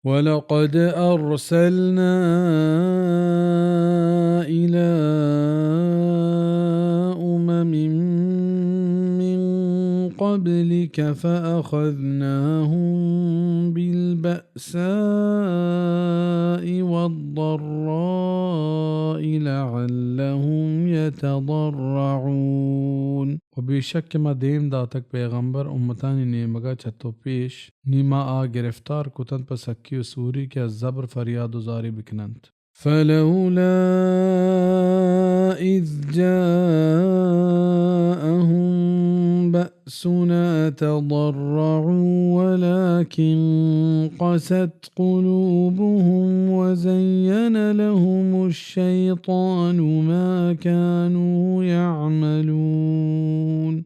ولقد أرسلنا إلى أمم من قبلك فأخذناهم بالبأساء والضراء لعلهم يتضرعون۔ و بیشک کہ ما دیم داتگ پیغمبر امتانی نیمگا چہ تو پیش، نی ما آ گرفتار کتنت پہ سکی و سوری کہ از زبر فریاد و زاری بکننت۔ فلولا إذ جاءهم بأسنا تضرعوا ولكن قست قلوبهم وزين لهم الشيطان ما كانوا يعملون۔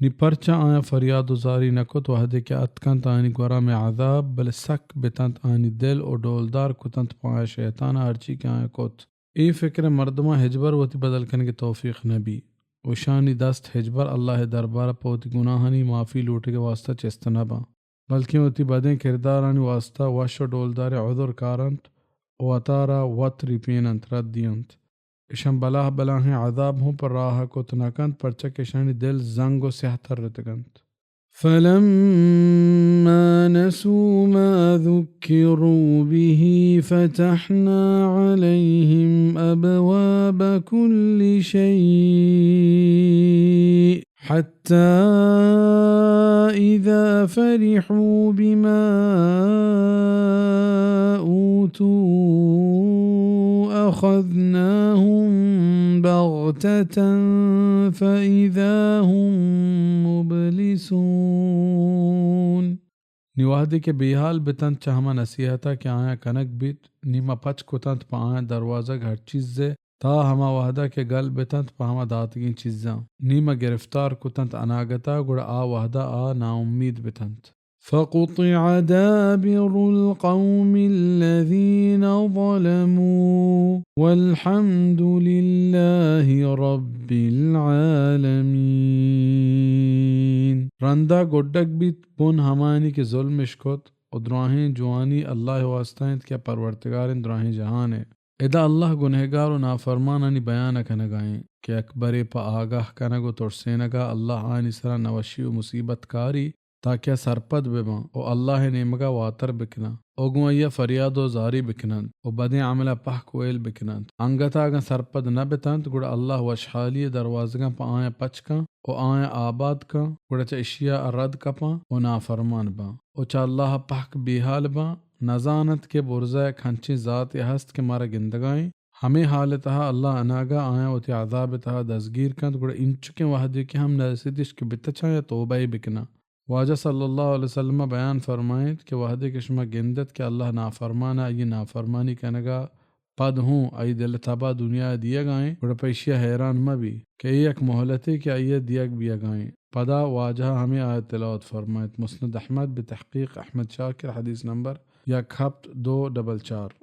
نی پرچا آیاں فریاد و زاری نہ کت وہدے کہ اتکنت آیانی گورا مئے عذاب، بلے سک بتنت آیانی دل و ڈولدار کتنت پہ آیاں شیطان ء ہرچی کہ آیاں کت۔ اے فکر ء مردماں ہچبر وتی بدل کنگ ء توفیق نہ بی و اشانی دست ہچبر اللہ ء دربار ء پہ وتی گناہانی معافی لوٹگ ء واسطہ چست نہ باں، بلکیں وتی بدیں کردارانی واسطہ وش و ڈولداریں عذر کارنت و وتارا وت ریپیننت، رد دینت۔ اشاں بلاہ بلاہیں عذاب ہوں پہ راہ کت نہ کنت، پرچا کہ اشانی دل زنگ و سیاہ ترتگنت۔ فلما نسوا ما ذكروا به فتحنا عليهم أبواب كل شيء حتى إذا فرحوا بما أوتوا أخذناهم بغتة فإذا هم مبلسون۔ نی وہدے کہ بیحال بتنت چہ ہما نصیحتا کہ آیاں کنگ بیت، نی ما پچ کتنت پہ آیاں دروازگ ہر چیزے، تا ہما وہدا کہ گل بتنت پہ ہما داتگیں چیزاں۔ نی ما گرفتار کتنت اناگتا، گڑا آ وہدا آ ناامید بتنت۔ فقطع دابر القوم الذين ظلموا والحمد لله رب العالمين۔ رندا گڈگ بیت بن ہمانی کہ ظلمش کت، و دراہیں جوانی اللہ ء واسطہ انت کہ پرورتگاریں دراہیں جہان ء۔ ادا اللہ گنہگار و نافرمانانی بیان ء کنگا انت کہ اکبرے پہ آگاہ کنگ و ترسینگا اللہ آنی سرا نوشی و مصیبت کاری تاکہ آ سرپد بباں و اللہ ء نیمگا واتر بکناں و گوں آئی ء فریاد و زاری بکننت و بدیں عمل ء پہک و ایل بکننت۔ انگت ء اگاں سرپد نہ بتنت، گڑا اللہ وشحالی ء دروازگاں پہ آیاں پچ کن و آیاں آباد کن، گڑا چہ اشیا ء رد کپاں و نافرمان باں و چہ اللہ ء پہک بیحال باں۔ نزانت کہ برزا یک ہنچیں ذاتے ہست کہ مارا گندگا ایں۔ ہمے حال ء تہا اللہ اناگا آیاں وتی عذاب ء تہا دزگیر کنت، گڑا اینچکیں وہدے کہ ہم نرسیتش کہ بتچاں یا توبہ ء بکناں۔ واجہ صلی اللہ علیہ وسلم ء بیان فرمائینت کہ وہدے کہ شما گندت کہ اللہ نافرمان ء آئی نافرمانی کنگا پد ہوں آئی دل ء تبا دنیا ء دیگا ایں، گڑا پہ ایشی ء حیران مہ بی کہ اے یک مہلتے کہ آئی ء دیگ بیگا ایں۔ پدا واجہ ء ہمے آیت تلاوت فرمائینت۔ مسند احمد بہ تحقیق احمد شاکر، حدیث نمبر یک ہپت دو ڈبل چار۔